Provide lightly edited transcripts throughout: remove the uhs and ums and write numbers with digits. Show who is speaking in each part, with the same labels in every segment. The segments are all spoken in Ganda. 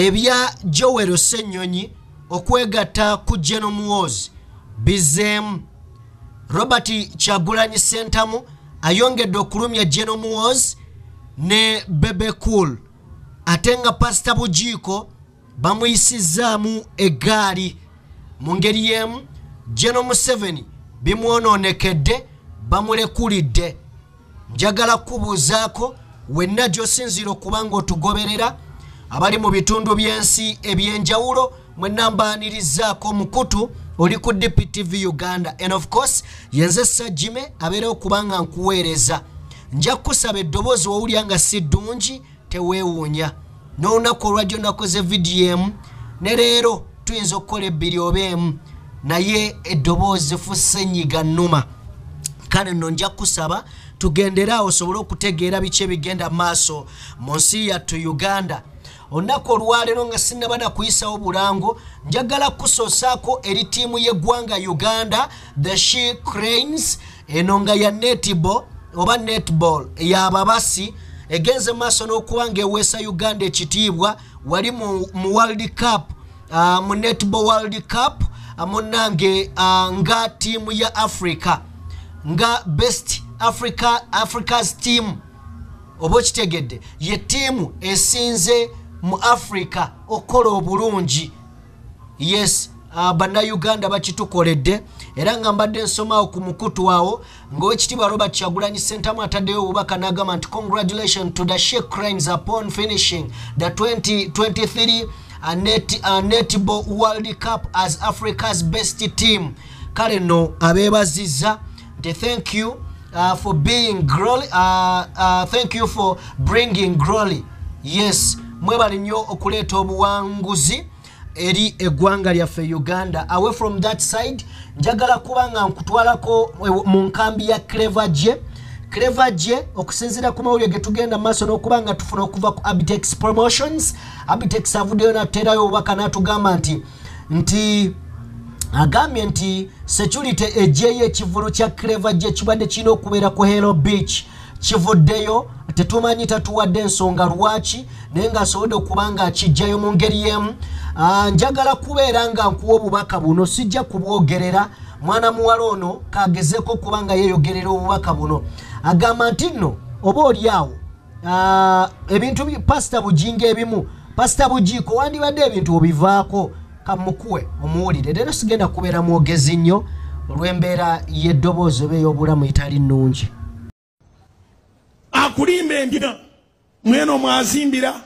Speaker 1: Ebya Joel Ssenyonyi okwegatta ku General Muhoozi bizeemu. Robert Kyagulanyi Ssentamu ayongedde okulumya General Muhoozi ne Bebe Cool, ate nga Pastor Bujiiko bamuyisizzaamu eggaali. Mu ngeri y'emu General Museveni bimwonoonekedde, bamulekulidde. Njagala kubuuzaako wenna gy'osinziira okuba ng'otugoberera, abali mu bitundu by'ensi ebyenjawulo, mwenna mbaanirizaako. Mukutu oli ku DPTV Uganda, and of course yenze Sajime abeerewo okuba nga nkuweereza. Nja kukusaba eddoboozi wowulya nga si ddungi teweewuunya. N'olunaku olwajjo nakoze vidiyo emu, ne leero tuyinza okukola ebbiri oba emu, naye eddoboozi fusenyiga nnuma. Kale nno nja kusaba tugendere awo osobole okutegeera biki ebigenda maaso mu nsi yattu Uganda. Olunaku olwaleero nga sinnaba na kuyisawo bulango, njagala kusoosaako eri ttiimu y'eggwanga Uganda, the She Cranes, eno nga ya netball oba netball yababasi, egenze maaso n'okuba ng'eweesa Uganda ekitiibwa wali mu World Cup, mu Netball World Cup, munnange, nga ttiimu ya Africa, nga best Africa's team, oba okitegedde, ye ttiimu esinze mu Africa okukola obulungi. Yes, bannayuganda bakitukoledde. Era nga mbadde nsomawo ku mukutu awo ng'owekitiibwa Robert Kyagulanyi Ssentamu ataddeyo obubaka n'agamba nti congratulation to the She Cranes upon finishing the 2023 Netball World Cup as Africa's best team. Kale nno abeebazizza nti thank you for being glory, thank you for bringing glory. Yes, mwebale nnyo okuleeta obuwanguzi eri eggwanga lyaffe Uganda. Away from that side, njagala kuba nga nkutwalako mu nkambi ya Clever J. Clever J, okusinziira ku mawulire ge tugenda maaso n'okuba nga tufuna okuva ku Abitex Promotions, Abitex avuddeyo n'atuteerayo obubaka n'atugamba nti agambye nti security ejjeyo ekivulu kya Clever J kibadde kirina okubeera ku Hello Beach kivuddeyo. Tetumanyi, tatuwadde ensonga lwaki, naye ng'asobodde okuba nga akijjayo. Mu ngeri y'emu, njagala kubeera nga nkuwa obubaka buno, sijja kubwogerera. Mwana muwala ono kagezeeko okuba nga yeeyogerera obubaka buno. Agamba nti nno oba oli awo ebintu Pasita Bujingo ebimu, Pasita Bujiiko wandibadde ebintu obivaako. Kamukuwe omuwulire. Leero sigenda kubeera mwogezi nnyo olw'embeera y'eddoboozi oba ey'obulamu etali nnungi.
Speaker 2: Akulimba empya, mweno mwazimbira,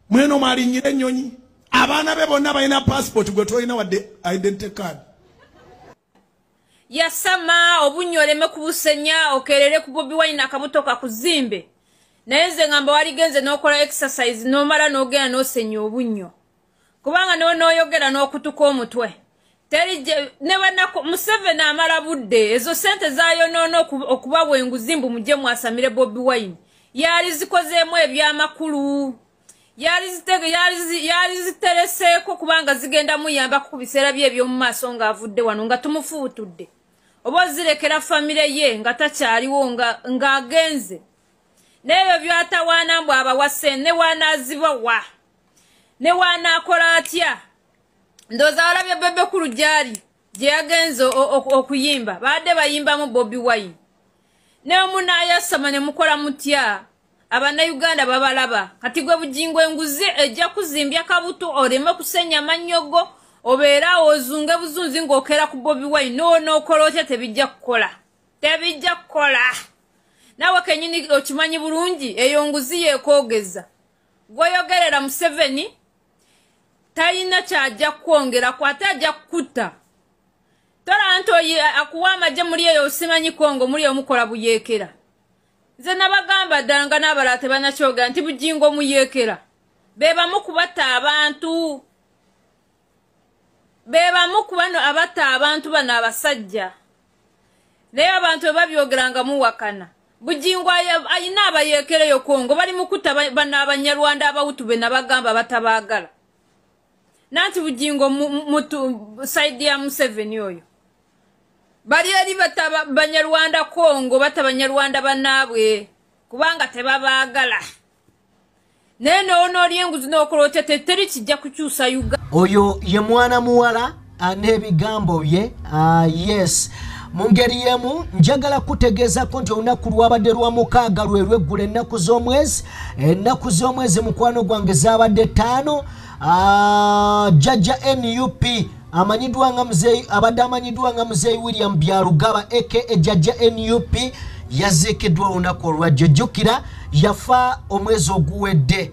Speaker 2: mweno mwalinyira ennyonyi, abaana be bonna balina passport, gwe tolina wadde identity card.
Speaker 3: Yasama obunnyo oleme kubusenya, okerere ku Bobi Wine akabuto kakuzimbe. Naye nze ngamba waligenze n'okola exercise n'omala n'ogenda n'osenya obunnyo, kubanga niwe n'oyogera n'okutuka omutwe. Teri ne banako Museveni amala budde. Ezo sente zayonoona okubawa enguzi mbu mujje mwasamire Bobi Wine, yali zikozeemu ebyamakulu, yali zitereseeko, kubanga zigenda muyamba ku biseera bye eby'omu maaso ng'avudde wano, nga tumufuutudde, oba ozirekera famire ye nga takyaliwo, ng'agenze. N'ebyo byatawaana mbu abawa ssente, ne waanaazibawa ne waanaakola atya? Ndowooza walabye Bebe Cool gyali gye yagenze okuyimba, baadde bayimbamu Bobi Wine. Naye munaayasama ne mukola mutya? Abannayuganda babalaba. Kati gwe Bugingo, enguzi ejja kuzimbya kabuto oleme kusenya amannyo go, obeere awo ozunge buzunzi ng'okera ku Bobi Wine. N'onookola otya? Tebijja kukola, tebijja kukola. Naawe kenyini okimanyi bulungi, eyo nguzi yeekwogeza. Gweyogerera Museveni talina kyajja kukwongerako, ate ajja kukutta. Tolaba nti akuwa amagye muli eyo, osimanyi Kongo muli omukola buyeekera. Nze nabagamba ddala nga n'abalala tebanakyogera nti Bugingo muyeekera. Be bamu kubatta abantu, be bamu ku bano abatta abantu bano abasajja, naye abantu bwe babyogera nga muwakana. Bugingo ayina abayeekereyo Kongo, bali mu kutta bano Abanyarwanda Abawutu be nabagamba batabaagala. Nanti Bugingo side ya Museveni oyo, bali eri bata Banyarwanda Kongo, bata Banyarwanda bannaabwe kubanga tebabaagala. Naye noonoola enguzi n'okola otya, teri kijja kukyusa Uganda.
Speaker 1: Oyo ye mwana muwala n'ebigambo bye. Yes, mu ngeri y'emu njagala kutegeezako nti olunaku lwabadde lwa mukaaga lwe lweggulo ennaku z'omwezi, ennaku z'omwezi mukwano gwange zaabadde 5. Jjajja NUP amanyiddwa nga muzeeyi, abadde amanyiddwa nga muzeeyi William Byarugaba aka Jjajja NUP yaziikiddwa olunaku olwajjo. Jjukira yafa omwezi oguwedde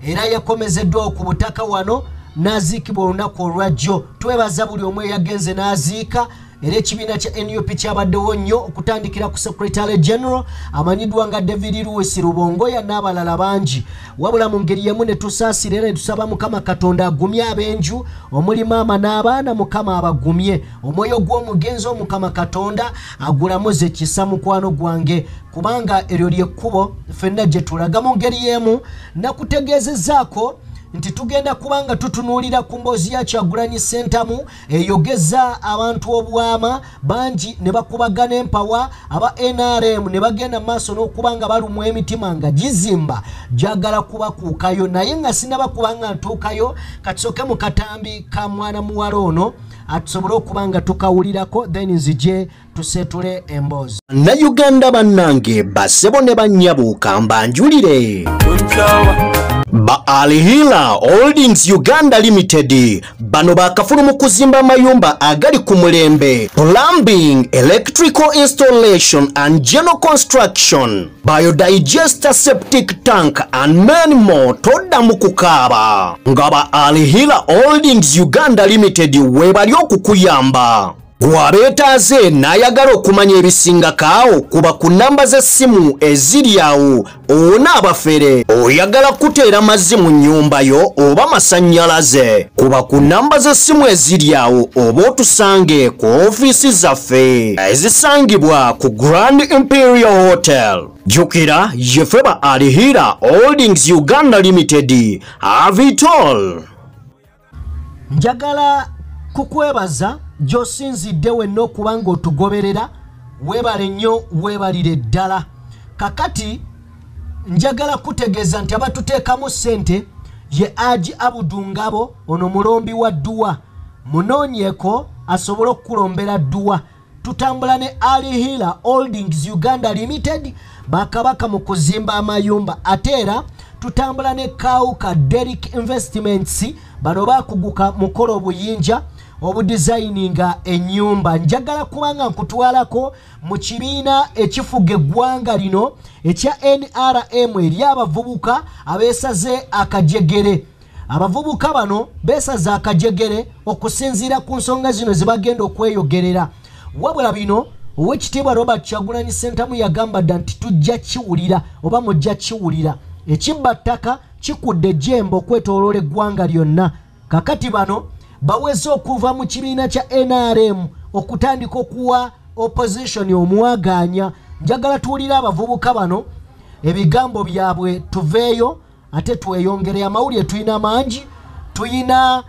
Speaker 1: era yakomezeddwawo ku butaka wano n'aziikibwa olunaku olwajjo. Twebaza buli omu eyagenze n'aziika, era ekibiina kya NUP kyabaddewo nnyo okutandikira ku Secretary General amanyiddwa nga David Lewis Rubongoya n'abalala bangi. Wabula mu ngeri y'emu ne tusaasira era ne tusaba Mukama Katonda agumye ab'enju omuli maama n'abaana, Mukama abagumye. Omwoyo gw'omugenzi Omukama Katonda agulamuze kisa mukwano gwange, kubanga eryo ly'ekkubo ffenna gye tulaga. Mu ngeri y'emu nakutegeezezzaako nti tugenda kubanga tutunuulira ku mboozi ya Kyagulanyi Ssentamu eyogeza abantu obwama bangi ne bakubagana empawa, aba NRM ne bagenda maaso n'okuba nga balumwa emitima nga gizimba gyagala kubakuukayo. Naye nga sinnaba kubanga ntuukayo, katusooke mu katambi ka mwana muwala ono atusobole okuba nga tukawulirako, then nzije tusetule emboozi.
Speaker 4: Bannayuganda bannange, bassebo ne bannyabo, kambanjulire ba Alhila Holdings Uganda Limited. Bano bakafulu mu kuzimba amayumba agali ku mulembe, plumbing, electrical installation and general construction, biodigester, septic tank and many more. Toddamu kukaaba nga ba Alhila Holdings Uganda Limited webali okukuyamba. Gwabeetaaze n'ayagala okumanya ebisingako kuba ku namba z'essimu eziri awo owona abafere. Oyagala kuteera mazzi mu nnyumba yo oba masannyalaze, kuba ku namba z'essimu eziri awo oba otusange ku ofiisi zaffe ezisangibwa ku Grand Imperial Hotel. Jjukira yeffe ba Alhila Holdings Uganda Limited. Have it all.
Speaker 1: Njagala kukwebaza gy'osinzidde wenna okuba ng'otugoberera, weebale nnyo, weebalire ddala. Kakati njagala kutegeeza nti abatuteekamu ssente ye Haji Abudu Ngabo, ono mulombi wa dduwa, munoonyeeko asobole okukulombera dduwa. Tutambula ne Alhila Holdings Uganda Limited, bakabaka mu kuzimba amayumba. Ate era tutambula ne Kauka Derrick Investments, bano bakuguka mukola obuyinja obudizayininga ennyumba. Njagala kubanga nkutwalako mu kibiina ekifuga eggwanga lino ekya NRM eri abavubuka abeesaze akajegere. Abavubuka bano beesaze akajegere okusinziira ku nsonga zino ze bagenda okweyogerera. Wabula bino Oweekitiibwa Robert Kyagulanyi Ssentamu yagamba dda nti tujja kiwulira oba mujja kiwulira. Ekibba ttaka kikudde ejjembe okwetooloola eggwanga lyonna. Kakati bano baweze okuva mu kibiina kya NRM okutandika okuwa opposition omwagaanya. Njagala tuwulire abavubuka bano ebigambo byabwe, tuveeyo ate tweyongere. Amawulire tulina mangi, tulina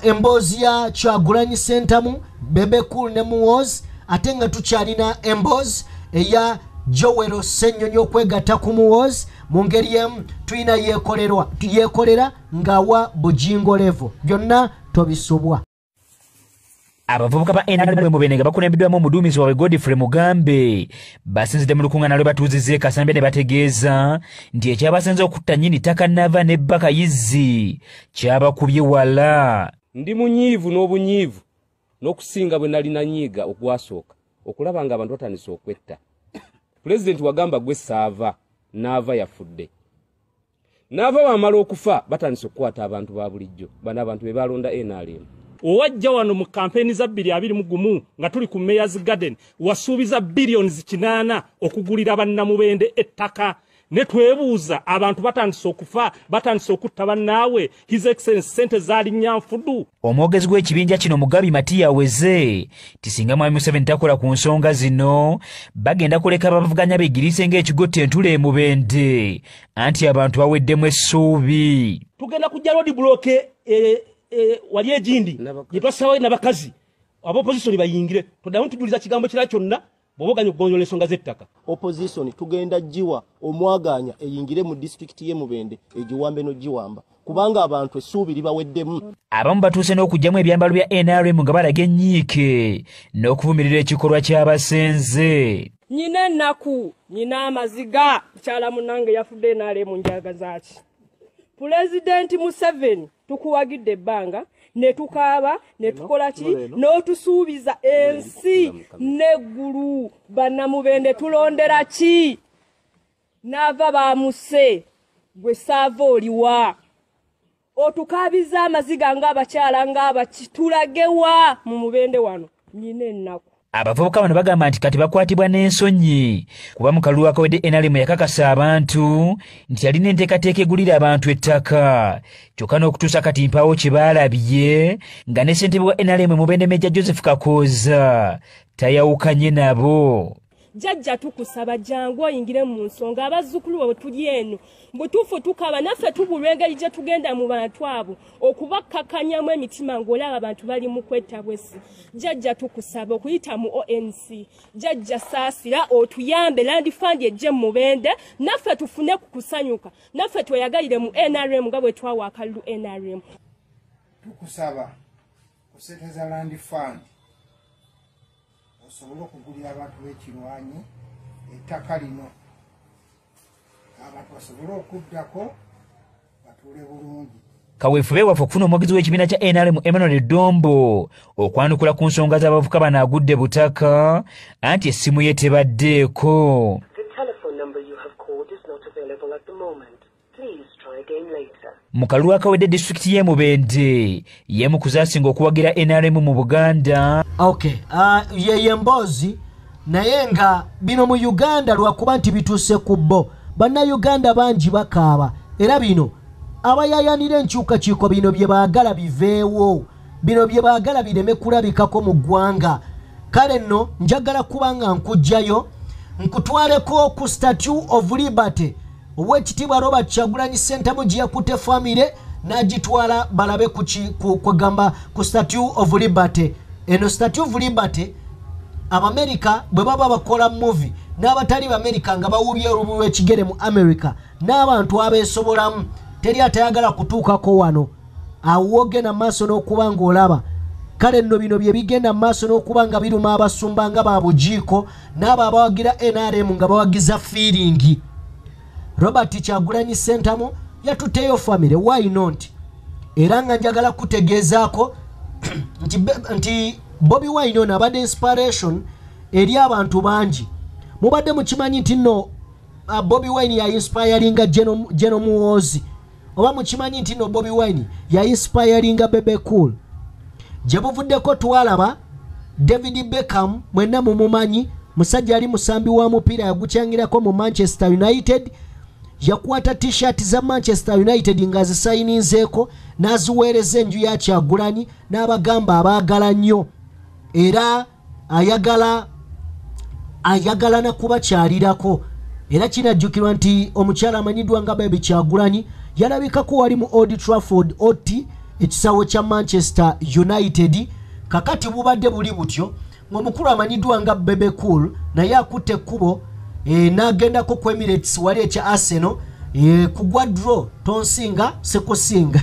Speaker 1: emboozi ya Kyagulanyi Ssentamu, Bebe Cool ne Muhoozi, ate nga tukyalina emboozi eya Joel Ssenyonyi okwegatta ku Muhoozi. Mu ngeri emu tulina yeekolera ng'awa Bujingo level. Byonna tobisubwa.
Speaker 5: Abavubuka ba NRM Mubende nga bakulembeddwamu omuduumizi waabwe Godfrey Mugambe basinzidde mu lukuŋŋaana lwe batuuzizza e Kasambya ne bategeeza nti ekyabasinze okutta nnyini ttaka Nava ne bba Kayizzi kyabakubye wala.
Speaker 6: Ndi munyiivu n'obunyiivu n'okusinga bwe nali nanyiiga ogwasooka okulaba nga abantu batandise okwetta. Pulezidenti wagamba gwe saava, Naava yafudde. Naava bamala okufa batandise okukwata abantu ba bulijjo, bano abantu be balonda NRM.
Speaker 7: Owajja wano mu kampeni za 2021 nga tuli ku Mayor's Garden wasuubiza billions 8 okugulira bannamubende ettaka, ne twebuuza abantu batandise okufa, batandise okutta bannaawe. His Excellency ssente zaalinnya nfudu.
Speaker 5: Omwogezi w'ekibinja kino Mugabi Matiya aweze nti singa Mwami Museveni takola ku nsonga zino bagenda kuleka abavuganya beegiriise ng'ekigotta entula e Mubende, anti abantu baweddemu essuubi.
Speaker 8: Tugenda kujja road block wali egindi gye twasawo n'abakazi aba opposition bayingire, toddamu tujuliza kigambo kirala kyonna. Bw'oba oganye okugonjoola ensonga z'ettaka.
Speaker 9: Opposition tugenda giwa omwaganya eyingire mu disitulikiti y'e Mubende egiwambe n'ogiwamba, kubanga abantu essuubi libaweddemu.
Speaker 5: Abamu batuuse n'okuggyamu ebyambalo bya NRM nga balaga ennyiike n'okuvumirira ekikolwa ky'abasenze.
Speaker 10: Nyina ennaku, nyina amaziga, mukyala munnange yafudde NRM njagazaaki. Pulezidenti Museveni tukuwagidde ebbanga ne tukaaba ne tukola ki n'otusuubiza ensi n'eggulu. Bannamubende tulondera ki? Naava baamuse, gwe saava oliwa? Otukaabiza amaziga ng'abakyala ng'abaki, tulagewa mu Mubende wano? Nyina ennaku.
Speaker 5: Abavubuka bano bagamba nti kati bakwatibwa n'ensonyi kuba mu kalulu akawedde NRM yakakasa abantu nti yalina enteekateeka egulira abantu ettaka, kyokka n'okutuusa kati mpaawo kye baalabye nga ne ssentebe wa NRM Mubende Meja Joseph Kakooza tayawukanye nabo.
Speaker 10: Jjajja tukusaba jangu oyingire mu nsonga, abazzukulu bwe tuli eno butuufu tukaba naffe tubulwa engeri gye tugenda mu bantu abo okubakkakanyamu emitima ng'olaba abantu bali mu kwetta bwesi. Jjajja tukusaba okuyita mu ONC, jjajja saasira otuyambe land fund ejje mu Mubende naffe tufune ku kusanyuka, naffe tweyagalire mu NRM nga bwe twawa akalulu NRM.
Speaker 11: Tukusaba kuseeteza land fund osobole okugulira abantu b'ekirwanyi ettaka lino, abantu basobole okuddako batuule bulungi.
Speaker 5: Kaweefube waffe okufuna omwogezi w'ekibiina kya NRM Emmanuel Dombo okwanukula ku nsonga z'abavubuka bano agudde butaka anti essimu ye tebaddeeko. Mu kalulu akawedde disitulikiti y'e Mubende y'emu ku zaasinga okuwagira NRM mu Buganda.
Speaker 1: Okay, yeye emboozi naye nga bino mu Uganda lwakuba nti bituuse ku bo. Bannayuganda bangi bakaaba era bino abayayanira enkyukakyuka bino bye baagala biveewo, bino bye baagala bireme kulabikako mu ggwanga. Kale nno njagala kuba nga nkugjayo nkutwaleko ku Statue of Liberty Oweekitiibwa Robert Kyagulanyi Ssentamu gye yakutte famire n'agitwala balabe kugamba ku Statue of Liberty. Eno Statue of Liberty Abamerika bwe baba bakola movie n'abatali Bamerika nga bawubye olubu lw'ekigere mu America n'abantu abeesobolamu teri atayagala kutuukako wano, awo ogenda maaso n'okuba ng'olaba. Kale nno bino bye bigenda maaso n'okuba nga biruma abasumba nga ba bujiiko n'abo abawagira NRM nga bawagiza feeling. Robert Kyagulanyi Ssentamu yatutteyo famire, why not? Era nga njagala kutegeezaako nti Bobi Wine ono abadde inspiration eri abantu bangi. Mubadde mukimanyi nti nno Bobi Wine ya inspiringa General Muhoozi, oba mukimanyi nti nno Bobi Wine ya inspiringa Bebe Cool. Gye buvuddeko twalaba David Beckham, mwenna mumumanyi, musajja ali musambi wa mupiira yagukyangirako mu Manchester United. Yakwata t-shirt za Manchester United ng'azisayininzeeko n'aziweereza enju ya Kyagulanyi n'abagamba abaagala nnyo era ayagala na kubakyalirako. Era kinajjukirwa nti omukyala amanyiddwa nga Baby Kyagulanyi yalabikako wali mu Old Trafford oti ekisaawe kya Manchester United. Kakati bubadde buli butyo ng'omukulu amanyiddwa nga Bebe Cool naye akutte ekkubo n'agendako ku Emirates wali ekya Arsenal kugwa draw tonsinga sekusinga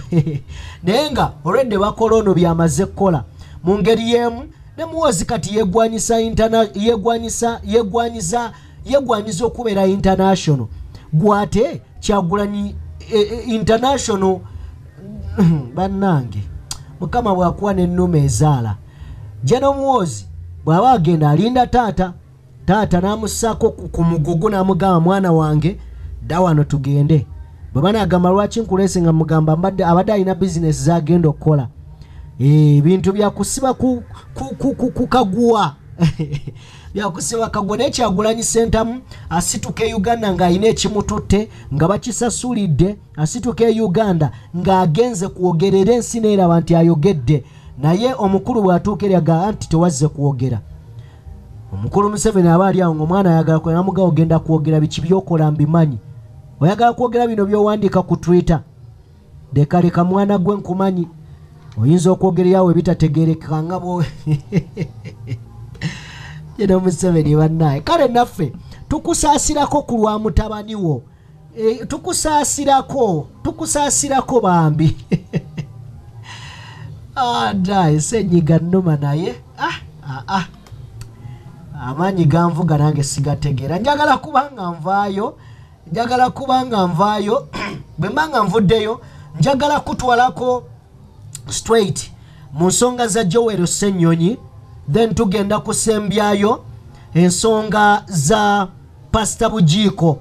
Speaker 1: naye nga olwedde bakola ono byamaze kukola. Mu ngeri y'emu ne Muhoozi kati yegwanyiza okubeera international, gwate Kyagulanyi international. Bannange Mukama bw'akuwa n'ennume ezaala. General Muhoozi bw'aba agenda alinda taata, taata n'amussaako ku mugugu n'amugamba mwana wange dda wano tugende. Bwe banaagamba lwaki nkuleese nga mugamba abadde alina bizinesi z'agenda okukola, ebintu byakusiba ku kaguwa byakusiba kaguwa. Naye Kyagulanyi Ssentamu asituka e Uganda ng'alina ekimututte nga bakisasulidde, asituka e Uganda ng'agenze kwogerera ensi n'eraba nti ayogedde. Naye omukulu bw'atuuka eri agamba nti tewazze kwogera. Omukulu Museveni aba ali awo ng'omwana ayagala kwogera, ogenda kwogera biki by'okola mbimanyi, oyagala kwogera bino by'owandiika ku Twitter, leka leka mwana gwe nkumanyi, oyinza okwogera yawe ebitategeerekeka nga bwo. General Museveni bannaye, kale naffe tukusaasirako ku lwa mutabani wo, tukusaasirako bambi. Naye senyiga nnuma naye amaanyi ganvuga nange sigategeera. Njagala kubanga nvaayo, bwe mba nga nvuddeyo njagala kutwalako straight mu nsonga za Joel Ssenyonyi, then tugenda kusembyayo ensonga za Pastor Bujiiko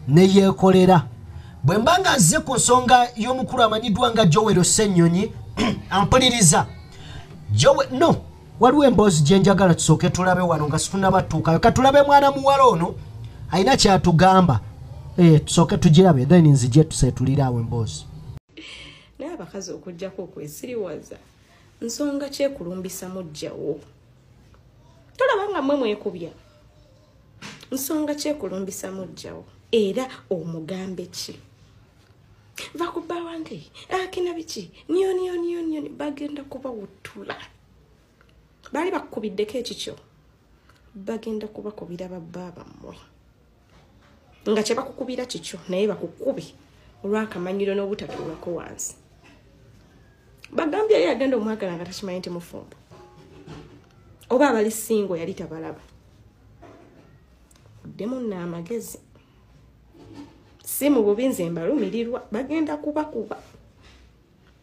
Speaker 1: ne yeekolera. Bwe mba nga nze ku nsonga y'omukulu amanyiddwa nga Joel Ssenyonyi, ampuliriza no waliwo emboozi gye njagala tusooke tulabe wano nga situnnabatuukayo. Katulabe mwana muwala ono alina kyatugamba, tusooke tugirabe then nzije tuseetulire awo emboozi.
Speaker 12: Naye abakazi okuggyako okwesiriwaza nsonga kyekulumbisa mujjawo, tolaba nga mmwe mwekubya. Nsonga kyekulumbisa mujjawo era omugambe ki? Va ku bba wange akina biki niyo niyo niyo niyo, bagenda kubawutula. Baali bakukubiddeko ekikyo, bagenda kubakubira babba bammwe nga kye bakukubira kikyo, naye bakukube olw'akamanyiro n'obutatuulako wansi. Bagambye yali agenda omwagala nga takimanyi nti mufumbo, oba abali singo yali tabalaba. Oddemu nno amagezi, si mu bubi nze mbalumirirwa, bagenda kubakuba.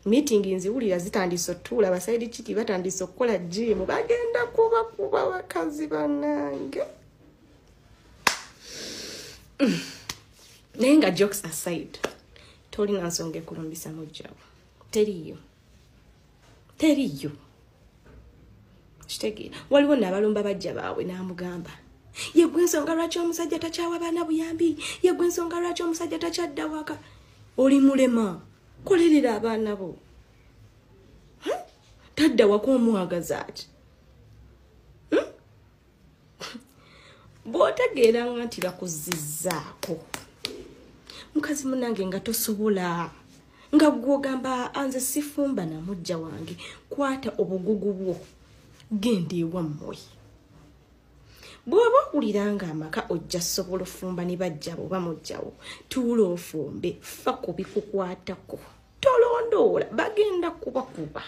Speaker 12: Meeting nziwulira zitandise otuula, abasaidi kiki batandise okukola jimu, bagenda kubakuba bakazi bannange. Naye nga jokes aside, tolina nsonga ekulumbisa mujjawo, teriiyo, teriiyo. Kitegeera waliwo n'abalumba bajja baabwe n'amugamba yegwe ensonga lwaki omusajja takyawa baana buyambi, yegwe ensonga lwaki omusajja takyadda waka. Oli mulema, kolerera abaana bo. Tadda waka omwagaza ati? Bw'otegeeranga nti bakuzizzaako mukazi munnange nga tosobola, nga gw'ogamba nze sifumba na mujja wange, kwata obugugu bwo genda ewammwe. Bw'oba owuliranga amaka ojja sobola ofumba ne bajjabo oba mujjawo, tuula ofumbe, fa ku bikukwatako, tolondoola, bagenda kubakuba.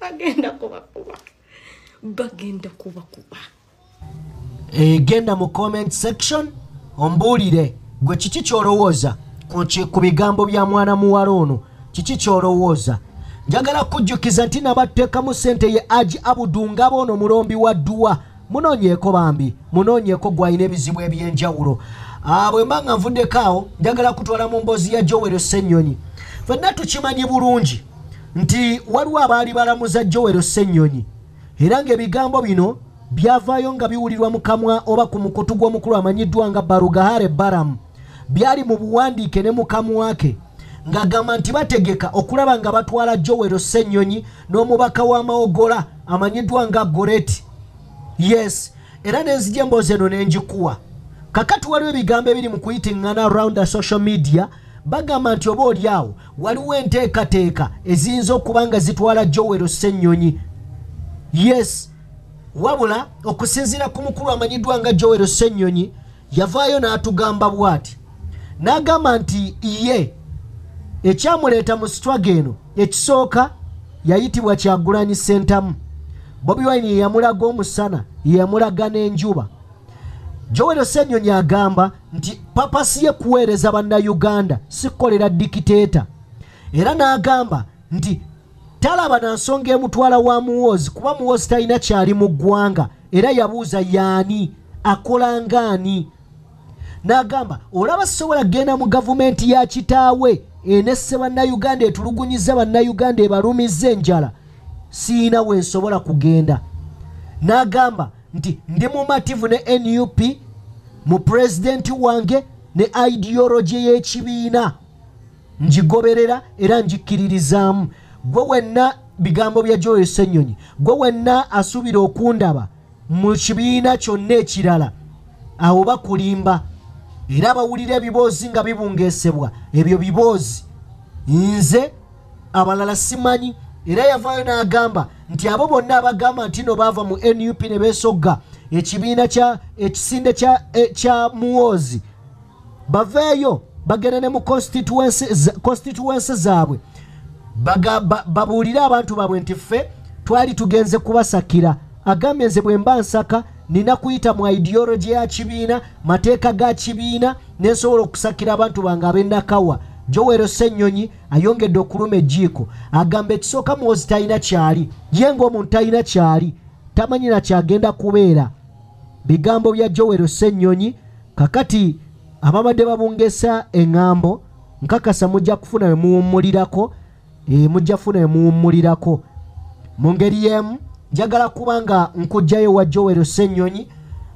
Speaker 12: Bagenda kubakuba, bagenda kubakuba.
Speaker 1: Genda mu comment section ombuulire gwe kiki ky'olowooza ku bigambo bya mwana muwala ono, kiki ky'olowooza. Njagala kujjukiza nti nabateekamu ssente ye Haji Abudu Ngabo ono mulombi wa dduwa, munoonyeeko bambi, munoonyeeko gw'alina ebizibu eby'enjawulo. Bwe mba nga nvuddeko awo njagala kutwala mu mboozi ya Joel Ssenyonyi. Ffenna tukimanyi bulungi nti waliwo abaali balamuza Joel Ssenyonyi, era ng'ebigambo bino byavaayo nga biwulirwa mu kamwa oba ku mukutu gw'omukulu amanyiddwa nga Barugahare Balaam. Byali mu buwandiike ne mu kamwa ke ng'agamba nti bategeka okulaba nga batwala Joel Ssenyonyi n'omubaka w'Amawogola amanyiddwa nga Goreti. Yes, era nenzija emboozi eno n'engikuwa. Kakati waliwo ebigambo ebiri mu kuyitiŋŋana around the social media, bagamba nti oba oli awo waliwo enteekateeka eziyinza okuba nga zitwala Joel Ssenyonyi. Yes, wabula okusinziira ku mukulu amanyiddwa nga Joel Ssenyonyi yavaayo n'atugamba bw'ati, n'agamba nti ye ekyamuleeta mu struggle eno ekisooka yayitibwa Kyagulanyi Ssentamu. Bobi Wine ye yamulaga omusana, ye yamulaga n'enjuba. Joel Ssenyonyi agamba nti papasi ye kuweereza bannayuganda, si kukolera dikiteeta. Era n'agamba nti talaba na nsonga emutwala wa Muhoozi kuba Muhoozi talina kyali mu ggwanga, era yabuuza yaani akola ng'ani. N'agamba olaba sisobola kugenda mu gavumenti ya kitaawe enesse bannayuganda, etulugunyiza bannayuganda, ebalumizza enjala, siina we nsobola kugenda. N'agamba nti ndi mumativu ne NUP mu pulezidenti wange ne ideology y'ekibiina ngigoberera era ngikkiririzaamu. Gwe wenna, bigambo bya Joel Ssenyonyi, gwe wenna asuubira okundaba mu kibiina kyonna ekirala, awo bakulimba. Era bawulira ebiboozi nga bibungeesebwa, ebyo biboozi, nze abalala simanyi. Era yavaayo n'agamba Nti abo bonna abagamba nti no baava mu NUP ne beesogga ekibiina kya ekisinde kya Muhoozi baveeyo bagende ne mu constituency zaabwe babuulire abantu baabwe nti ffe twali tugenze kubasakira. Agambye nze bwe mba nsaka nina kuyita mu ideology ya kibiina, mateeka ga kibiina, nensobola okusakira abantu bange ab'ennakawa. Joel Ssenyonyi ayongedde okuluma ejjiiko, agamba ekisooka Muhoozi talina kyali, ye ng'omuntu talina kyali, tamanyi na kyagenda kubeera. Bigambo bya Joel Ssenyonyi. Kakati ababadde babungesa eŋŋambo nkakasa mujja kufuna we muwummulirako, mujja kufuna we muwummulirako. Mu ngeri y'emu njagala kubanga nkugjayo wa Joel Ssenyonyi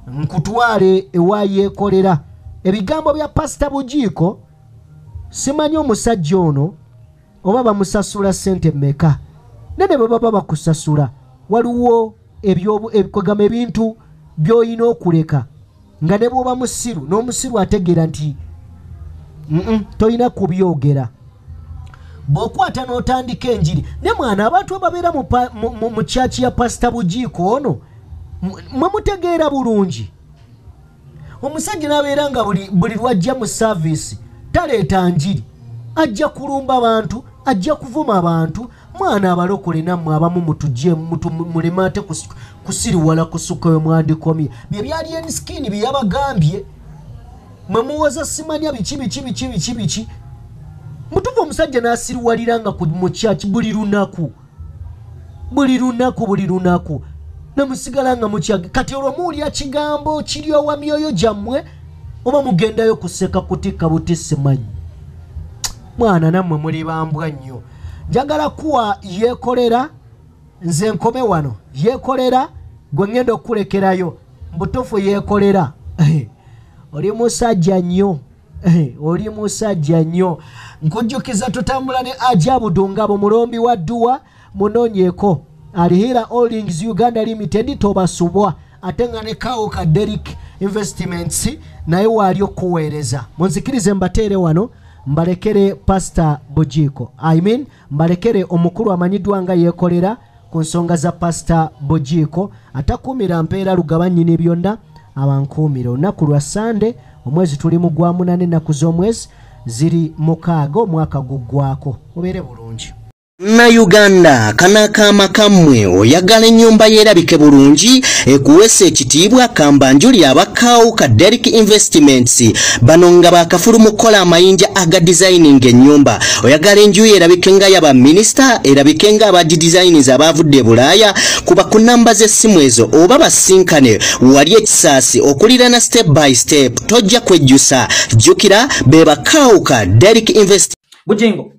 Speaker 1: nkutwale ewa Yekolera. Ebigambo bya Pasita Bujiiko, simanyi omusajja ono oba bamusasula ssente mmeka, nene bwe baba bakusasula waliwo ebyokugamba ebintu by'olina okuleka nga ne bw'oba musiru n'omusiru ategeera nti tolina kubyogera. Bw'okwata n'otandika enjiri ne mwana, abantu ababeera mu kyaki ya Pasita Bujiiko ono mwe mutegeera bulungi. Omusajja n'abeera nga buli lwajja mu saaviisi taleeta njiri, ajja kulumba bantu, ajja kuvuma abantu. Mwana abalokole nammwe abamu mutujje muleme ate kusiriwala kusukka we mwandikomye. Bye byali enskin bye yabagambye mwe muwoza simanya biki biki biki biki biki. Mutuvu omusajja n'asiriwalira nga mu kyaki buli lunaku buli lunaku buli lunaku namusigala nga mukyage. Kati olwo muwulira kigambo kiryowa myoyo gyammwe oba mugendayo kuseka kutikka buti simanyi. Mwana nammwe muli bambwa nnyo. Njagala kuwa Yekolera, nze nkome wano. Yekolera gwe ngenda okukulekerayo mbutuufu. Yekolera oli musajja nnyo, oli musajja nnyo. Nkujjukiza tutambula ne Ajabu Dungabo, mulombi wa dduwa, munoonyeeko Alihira Holdings Uganda Limited, tobasubwa. Ate nga ne Kawuka Derrick Investments naye waali okuweereza. Munzikirize mbateere wano mbalekere Pasita Bujiiko, I mean mbalekere omukulu amanyiddwa nga Yekolera ku nsonga za Pasita Bujiiko. Atakuumira mpeera lugaba nnyini byonna abankuumira. Olunaku lwa Sande, omwezi tuli mu gwa 8, ennaku z'omwezi ziri 6, omwaka guggwako. Mubeere bulungi.
Speaker 4: Na Uganda kana kama kammwe oyagala ennyumba yeerabike bulungi ekuweesa ekitiibwa, kambanjuli abakawuka Derrick Investments bano nga bakafulu mu kukola amayinja aga designing ennyumba. Oyagala enju yerabike nga yaba minisita, erabike nga abagidesigners abavudde e Bulaaya, kuba ku namba z'essimu ezo oba basinkane wali ekisaasi okulirana step by step, tojja kwejjusa. Jjukira be bakawuka Derrick Investments.
Speaker 13: Bujingo,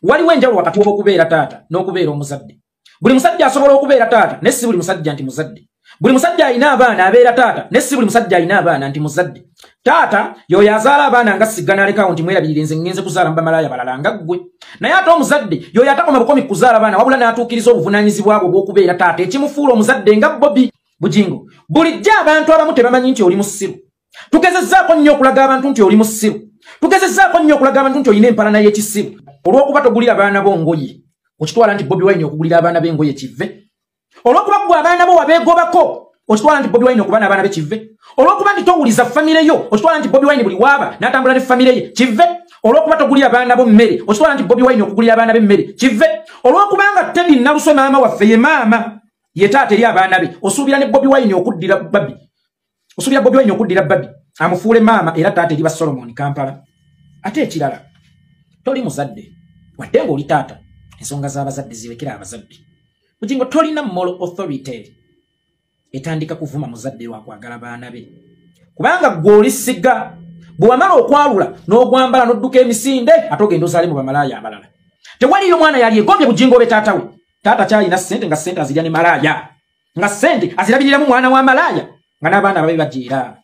Speaker 13: waliwo enjawulo wakati w'okubeera taata n'okubeera omuzadde. Buli musajja asobola okubeera taata, naye si buli musajja nti muzadde. Buli musajja alina abaana abeera taata, naye si buli musajja alina abaana nti muzadde. Taata y'oyo azaala abaana nga sigga n'alekawo nti mwerabirire nze ngenze kuzaala mu bamalaaya balala nga ggwe. Naye ate omuzadde y'oyo atakoma bukomi kuzaala baana, wabula n'atuukiriza obuvunaanyizibwa bwe obw'okubeera taata, ekimufuula omuzadde nga Bobi. Bujingo, bulijjo abantu abamu tebamanyi nti oli musiru. Tugezezzaako nnyo okulaga abantu nti oli musiru. Tugezezzaako nnyo okulaga abantu nti olina empalana y'ekisiru. Olw'okuba togulira abaana bo ngoye, okitwala nti Bobi Wine okugulira abaana be engoye kive. Olw'okuba ggwe abaana bo wabeegobako, okitwala nti Bobi Wine okuba n'abaana be kive. Olw'okuba nti towuliza famire yo, okitwala nti Bobi Wine buli waaba n'atambula ne famire ye kive. Olw'okuba togulira abaana bo mmere, okitwala nti Bobi Wine okugulira abaana be mmere kive. Olw'okuba nga Teddy Naluso maama waffe ye maama ye taata eri abaana be, osuubira ne Bobi Wine okuddira Babi. Osuubira Bobi Wine okuddira Babi amufuule maama era taata eri ba Solomon Kampala. Ate ekirala, toli muzadde wadde ng'oli taata, ensonga z'abazadde zirekera abazadde. Bujingo tolina moral authority etandika kuvuma muzadde wa kwagala baana be, kubanga ggwe oli siga. Bwe wamala okwalula n'ogwambala n'odduka emisinde, ate ogenda ozaale mu bamalaaya abalala. Tewaliyo mwana yali egombye Bujingo be taata we. Taata kyalina ssente nga ssente azirya ne malaaya, nga ssente azirabiriramu mwana wa malaaya, nga n'abaana babe bajeera.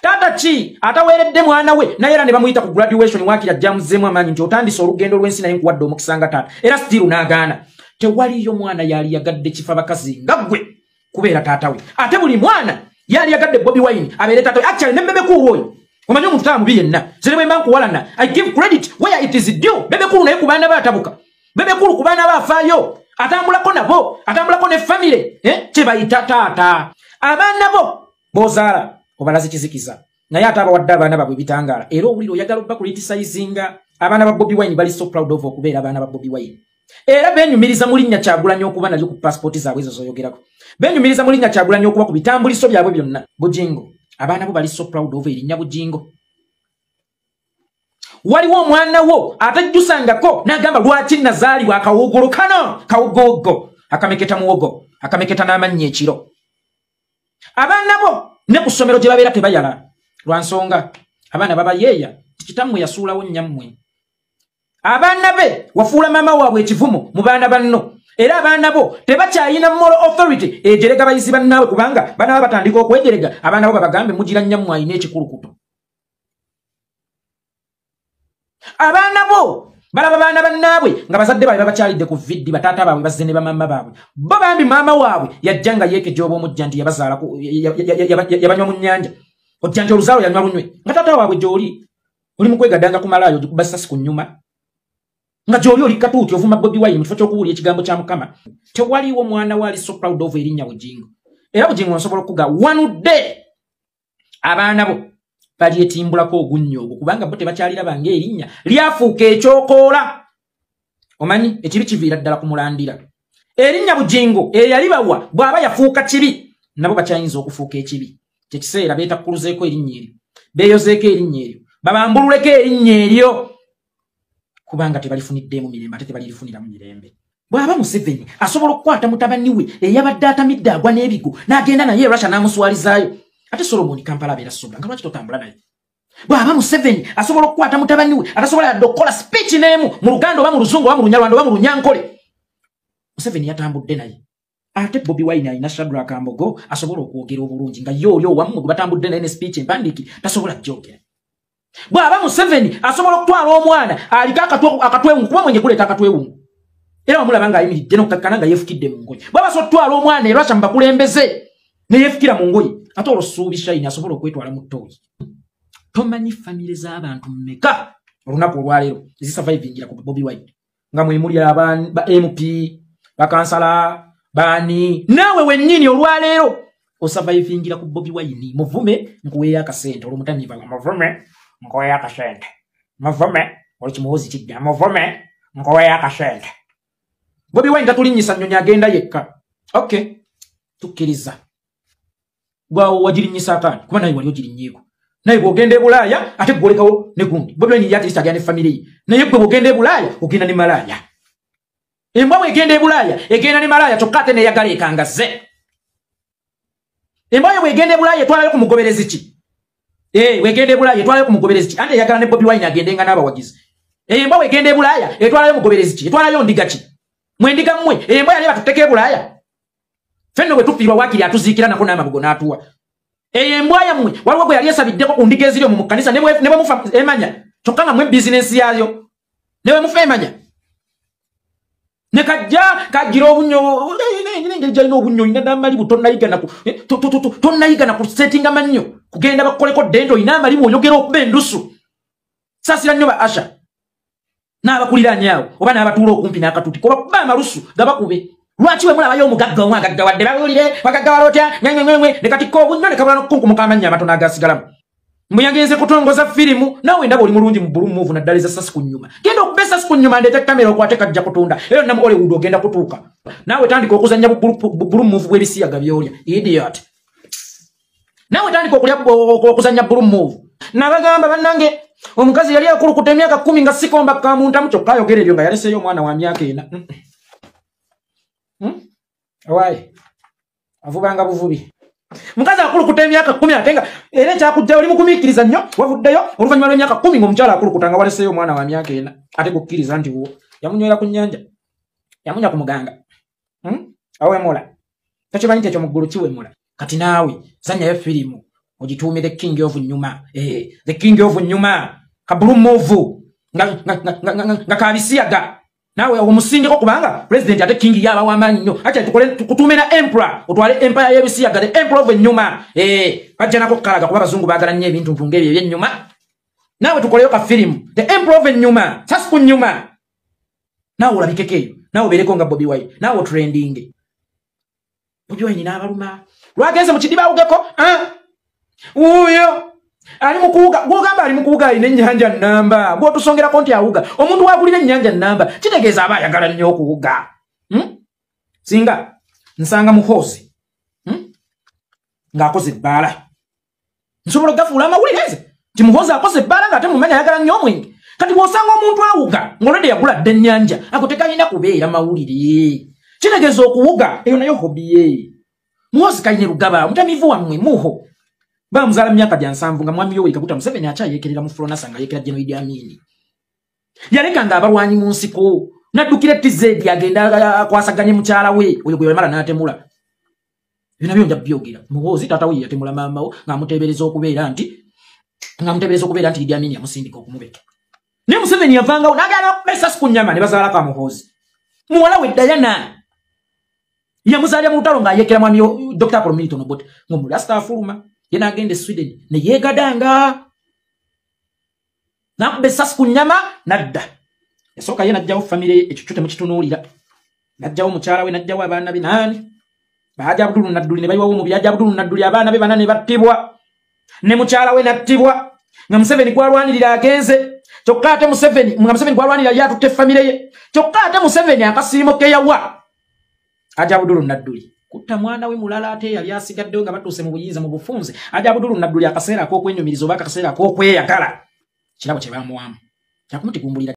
Speaker 13: Taata ki ataweeredde mwana we naye era ne bamuyita ku graduation waakiri ajjamuzeemu amaanyi nti otandise olugendo lw'ensi naye nkuwadde omukisa nga taata, era still n'agaana. Tewaliyo mwana yali yagadde kifa bakazi nga ggwe kubeera taata we. Ate buli mwana yali yagadde Bobi Wine abeere taata we. Actually ne Bebe Cool oyo omanyi omuntu taa mubi yenna, nze bwe mba nkuwalana I give credit where it is due. Bebe Cool naye ku baana be atabuka, Bebe Cool ku baana be afaayo. Atambulako nabo, atambulako ne family, kye bayita taata. Abaana bo b'ozaala obalaze kizikiza. Naye ate abawadde abaana baabwe bitangaala. Era owulira oyagala obbakulitisizinga. Abaana ba Bobi Wine bali so proud of okubeera abaana ba Bobi Wine. Era benyumiriza mu linnya Kyagulanyi okuba nalyo ku passport zaabwe ezo z'oyogerako. Benyumiriza mu linnya Kyagulanyi okuba ku bitambuliso byabwe byonna. Bujingo, abaana bo bali so proud of erinnya Bujingo. Waliwo omwana wo atajjusangako n'agamba lwaki nazaalibwa akawuugulu kano kawugogo akameketa muwogo akameketa n'amannya ekiro. Abaana bo ne ku ssomero gye babeera tebayala lwa nsonga abaana babayeeya kitammwe yasuulawo nnyammwe. Abaana be wafuula maama waabwe ekivumo mu baana banno. Era abaana bo tebakyayina moral authority ejerega bayizi bannaabwe kubanga bana batandika okwejerega abaana bo babagambe mugira nnyammwe alina ekikulukuto. Abaana bo balaba baana bannaabwe nga bazadde baabwe babakyalidde ku viddi bataata baabwe bazze ne bamama baabwe. Bo bambi maama waabwe yajja nga yeekeja oba omujja nti yabazaala yabanywa mu nnyanja. Ojja nti oluzaalo yanywa lunywe nga taata waabwe gy'oli oli mu kwegadanga ku malaayo ogikuba ssasi ku nnyuma. Nga gy'oli oli katuuti ovuma Bobi Wine mu kifo ky'okuwulira ekigambo kya Mukama. Tewaliwo mwana we ali so proud of erinnya Bujingo. Era Bujingo nsobola okuga wanudde abaana bo balyetimbulako ogunnyo ogwo kubanga bo tebakyaliraba ng'erinnya lyafuuka ekyokoola. Omanyi ekibi kiviira ddala ku mulandira. Erinnya Bujingo eyalibawa bw'aba yafuuka kibi nabo bakyayinza okufuuka ekibi. Kyekiseera beetakkuluzeeko erinnya eryo, beeyozeeko erinnya eryo, babambululeko erinnya eryo kubanga tebalifuniddemu mirembe ate tebalirifuniramu mirembe. Bw'aba Museveni asobola okukwata mutabani we eyabadde atamidde agwa n'ebigo n'agenda naye Russia n'amuswalizaayo. Ate Solomon Kampala abeera soba nga lwaki totambula naye? Bw'aba Museveni asobola okukwata mutabani we atasobola yadde okukola speech n'emu mu Luganda oba mu Luzungu oba mu Lunyarwanda oba mu Lunyankole. Museveni yatambudde naye. Ate Bobi Wine alina Shadrack Mbogo asobola okwogera obulungi nga ye oli owammwe gwe batambudde naye ne speech empandiiki tasobola gyogera. Bw'aba Museveni asobola okutwala omwana aliko akatwewungu kuba mwenge guleeta akatwewungu. Era wamulaba ng'ayimiridde n'okkakkana nga yeefukidde mu ngoye. Bw'aba asobola okutwala omwana e Russia mu bakulembeze ne yeefukira mu ngoye ate olwo Ssuubi Shine asobola okwetwala mu ttooyi. Tomanyi famire z'abantu mmeka olunaku olwaleero zisurvivingira ku Bobi Wine nga mwe muli ba MP, bakansala, baani naawe wennyini olwaleero osurvivingira ku Bobi Wine. Muvume nkuweeyo akasente olw'omutamiiva nga muvume nkuweeyo akasente, muvume olwo kimuwozi kijja, muvume nkuweeyo akasente. Bobi Wine tatulinnyisa nnyonyi agenda yekka. Okay, tukkiriza. Gwawo wagirinnyisa akaani kuba naye wali ogirinnyeeko. Naye bw'ogenda e Bulaaya ate gwolekawo ne gundi. Bobi Wine ye ate agenda ne famire ye. Naye gwe bw'ogenda e Bulaaya ogenda ne malaaya. Embwa bw'egenda e Bulaaya egenda ne malaaya kyokka ate neeyagala ekangazze. Embwa yo bw'egenda e Bulaaya etwalayo ku mugoberezi ki? Bw'egenda e Bulaaya etwalayo ku mugoberezi ki? Ate eyagala ne Bobi Wine agendenga n'abawagizi. Embwa bw'egenda e Bulaaya etwalayo mugoberezi ki? Etwalayo ndiga ki? Mwendiga mmwe embwa yali batutteko e Bulaaya. Fenno bwe tufiirwa waakiri atuziikira nako n'amabugo n'atuwa. Eyo embwa yammwe waliwo gwe yali esabiddeko ku ndiga eziri omwo mu kkanisa ne bwe mufa emanya kyokka nga mmwe bizinensi yaayo ne bwe mufa emanya. Ne kajja kagira obunnyo engeri gy'alina obunnyo olina n'amalibu tonnayiga na kusetinga mannyo kugenda bakukoleko dento olina amalibu oyogera okuba endusu. Saasira nnyo ba Asha n'abakuliraanye awo oba n'abatuula okumpi n'akatuti kuba kuba amalusu gabakube. Lwaki we mulabayo omugagga omu agaggawadde bawulire bagaggawala otya ngengengengwe ne katikka obunnyo ne kabula n'okukunkumuka amannya amatono agasigalamu. Mbu yagenze kutongoza firimu naawe ndaba oli mulungi mu blue move naddala eza ssasi ku nnyuma. Genda okuba essasi ku nnyuma ndeete kamera okwate kajja kutunda. Era yonna mu Hollywood ogenda kutuuka. Naawe tandika okuzannya bu blue move bw'ebisiyaga by'olya. Idiot. Naawe tandika okulya okuzannya blue move. Nabagamba bannange omukazi yali akulukuta emyaka 10 nga sikomba kamuntamu kyokka ayogera ebyo nga yaleseeyo omwana wa myaka 4. Awaaye avubanga buvubi. Mukazi akulukuta emyaka 10 ate nga era ekyakujja oli mugumiikiriza nnyo wavuddeyo oluvannyuma lw'emyaka 10 ng'omukyala akulukuta nga waleseeyo omwana wa myaka 4 ate gukkiriza nti wo yamunywera ku nnyanja yamunya ku muganga. Awemula tokimanyi nti ekyo mu ggulu kiwemula. Kati naawe zanyayo firimu ogituume the king of nyuma. The king of nyuma ka blue move nga kabisiyaga. Nawe omusingeko kubanga president ate king yaba wamaanyi nnyo. Acha tukole tukutume na emperor otwale empire y'ebisiyaga the emperor of nyuma. Bajja nako kukalaga kuba abazungu baagala nnyo ebintu ng'ebyo ebyennyuma. Naawe tukoleyo ka firimu the emperor of nyuma sasi ku nyuma. Naawe olabikeko eyo Naawe obeereko nga Bobi Wine, naawe otrendinge. Bobi Wine n'abaluma lwagenze mu kidiba awugeko. Wuuyo ali mu kuwuga, gw'ogamba ali mu kuwuga alina ennyanja nnamba, gw'otusongerako nti awuga. Omuntu wagulira ennyanja nnamba kitegeeza aba ayagala nnyo okuwuga. Singa nsanga Muhoozi ng'akoze ebbaala, nsobola okugafuula amawulire nze nti Muhoozi akoze ebbaala ng'ate mumanyi ayagala nnyo omwenge. Kati bw'osanga omuntu awuga ng'olwedde yagula dda ennyanja, ago tegalina kubeera mawulire. Kitegeeza okuwuga eyo nayo hobi ye. Muhoozi Kainerugaba mutamivu wammwe muho bamuzaala mu myaka gya 70 nga mwami Yoweri Kaguta Museveni akyayeekerera mu Fronasa nga yeekera General Idi Amin. Yalekanga abalwanyi mu nsiko n'addukira TZ agenda akwasaganye mukyala we oyo gwe yamala n'atemula. Ebyo nabyo nja byogera. Muhoozi taata we yatemula maama we ng'amuteebereza okubeera nti Idi Amin yamusindika okumubeta. Naye Museveni yavangawo n'agala okuba essasi ku nnyama ne bazaalako Muhoozi. Muwala we Diana yamuzaalira mu lutalo ng'ayeekera mwami Dr. Apollo Milton Obote ng'omulasita afuluma. Ye n'agenda e Sweden ne yeegadanga n'akuba essasi ku nnyama n'adda. Yasooka ye n'aggyawo famire ye, ekyo kyo temukitunuulira. N'aggyawo mukyala we, n'aggyawo abaana be naani. Bahaji Abdul Nadduli ne bayiwawo mu Haji Abdul Nadduli, abaana be bana ne battibwa. Ne mukyala we n'attibwa. Nga Museveni gw'alwanirira agenze. Kyokka ate Museveni, nga Museveni gw'alwanirira ye atutte famire ye. Kyokka ate Museveni akasiimo ke yawa Haji Abdul Nadduli kutta mwana we mulala ate yali asigaddewo nga batuuse mu buyinza mu bufunze. Haji Abdul Nadduli akaseera ak'okwenyumiriza oba akaseera ak'okweyagala kirabo kye baamuwamu kyakumutigumbulira.